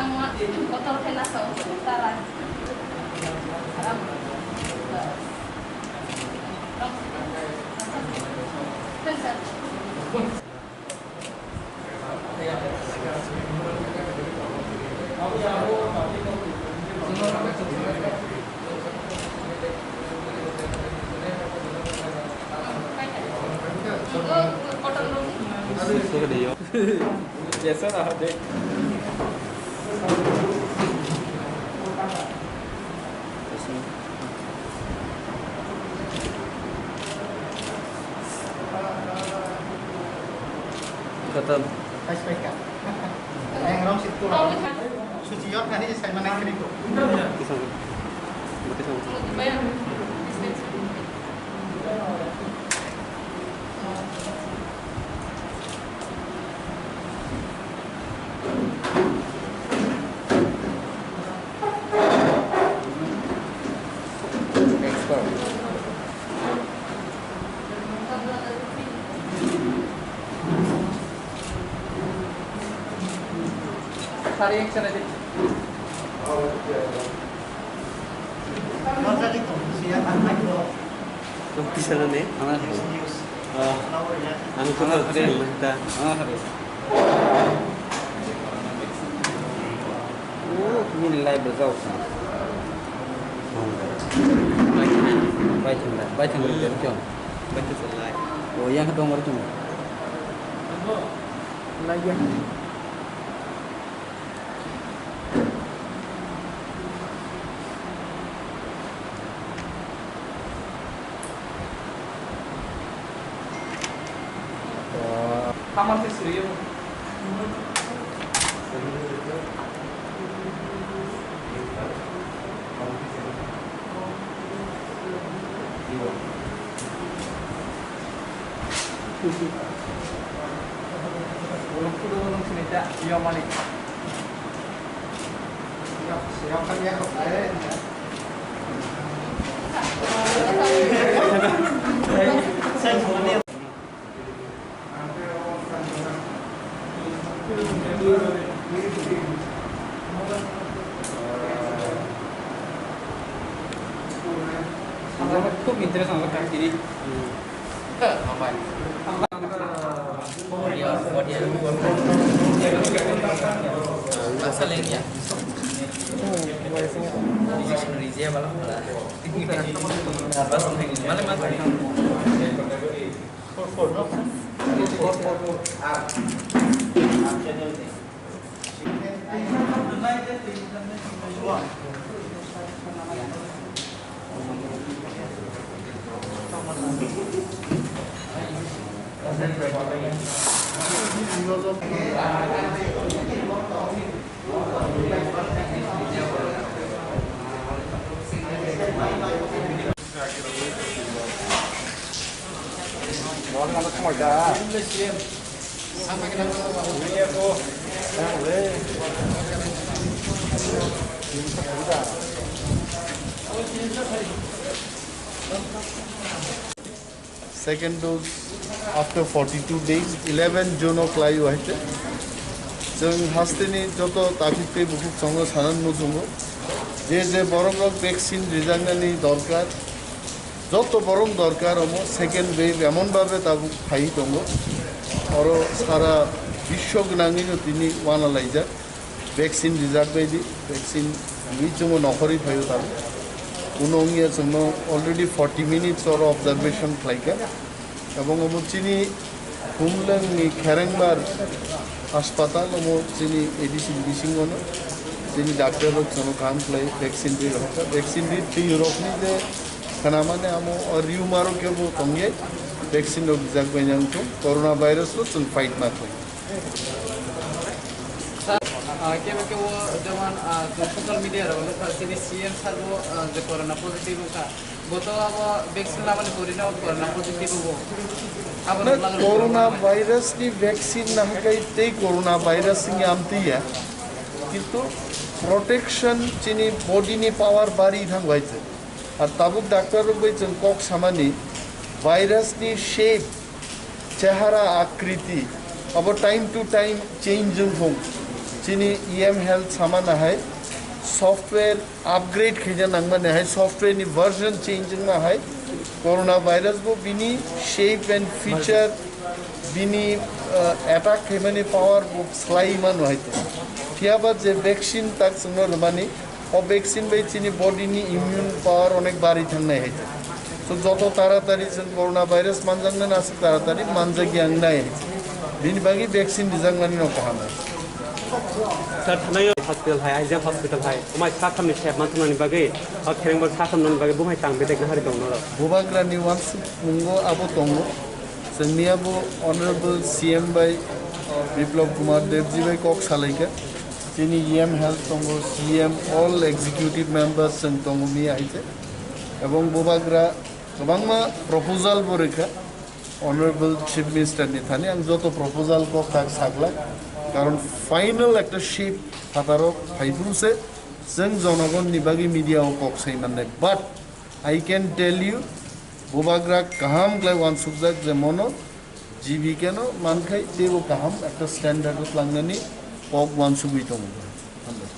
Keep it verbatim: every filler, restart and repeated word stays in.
Thangma kotor khe nasa o tara. Biasa lah, deh. Khatam. Yang rong situ. Suci yor kani saya mana yang kiri tu. Pisang. Pisang. Sari action edi. Kung kisa na ne? Ang kung na train na ta. Oh, ini live berjauh. Baik, baik, baik, baik. Oh, yang kedua baru cuma. Lagi. Hamar se suriyo. Uluk kudu ulung sini jak, iyo malik. Khub interest ang kha tini. Audio, audio. Bahasa lain ya. Dictionary je bala bala. Bahasa lain. Mana mana. Four four no. Four four four. Second dose after forty-two days, eleven June o khlai o hai khe. Chwng hasteni joto takhuk tei bukhuk tongo sanani muchungo. Je je borok rok vaccine rijaknani dorkar, joto borok dorkar omo second wave emon bhabe tabuk phai tongo. Oro sara biswo gwnangwi no tini uanalaijak. Vaccine rijak bai di, vaccine ri chungo nokhorwi phaio tabuk. Uno wngya chwngno already forty minutes oro observation khlaikha. Ebong omo chini Khumlwng ni Kherengbar hospital omo chini A D C ni bisingo no chini doctor rok chwngno kaham khlai vaccine ri rokha. Vaccine ri twi rokni je khnamani amo o rumor o kebo tongya vaccine rok rijak bai nang thung corona virus no chwng fight ma khlai. Sir, ah, kebo kebo jemon, ah, social media rok le sir, chini C M sir bo, ah, je corona positive wngkha, bo to abo vaccine lamani pori no corona positive wngkha. Abo Na, rok lagani corona corona virus ni vaccine na hakai tei corona virus ni amtiya, kintu protection chini body ni power bari thang bai se. Ar tabuk doctor rok bai chwng kok samani virus ni shape, chehara, akriti, abo time to time change wng thung. Chini E M Health samana hai software upgrade khaina nangmani hai software ni version change wngma hai coronavirus bo bini shape and feature, bini, uh, attack khaimani power bo slai mano hai to. Phiya ba je vaccine tak chwngno rwmani, o vaccine bai chini body ni immune power onek bari thangnai hai to. So joto taratari chwng corona virus manjaknani aswk taratari manjak yang nai hai to. Bini bagwi vaccine rijaknani no kaham hai. Sir, thanai hospital hai, I G M hospital hai, omai satham ni sep manthani bagwi, o kherengbar satham nani bagwi, bo hai tang bedek na hari dong norok. Bubagra ni wansuk pungo abo tongo. Chwngni abo Honorable C M bai, Biplab Kumar Debji bai kok salaikha. Chini E M Health tongo, C M, all executive members chwng tongo miya hai se. Ebong Bubagra kwbangma proposal bo rwkha Honorable Chief Minister ni thani. Ang joto proposal kok tak saklak, karon final ekta shape phataro phaiphuru se chwng jonogon ni bagwi media o kok sai mannai. But I can tell you, Bubagra kaham khlai wansukjak je mono G B K no mankhai teibo kaham ekta standard o tlangnani kok wansugwi tongo. Hambai.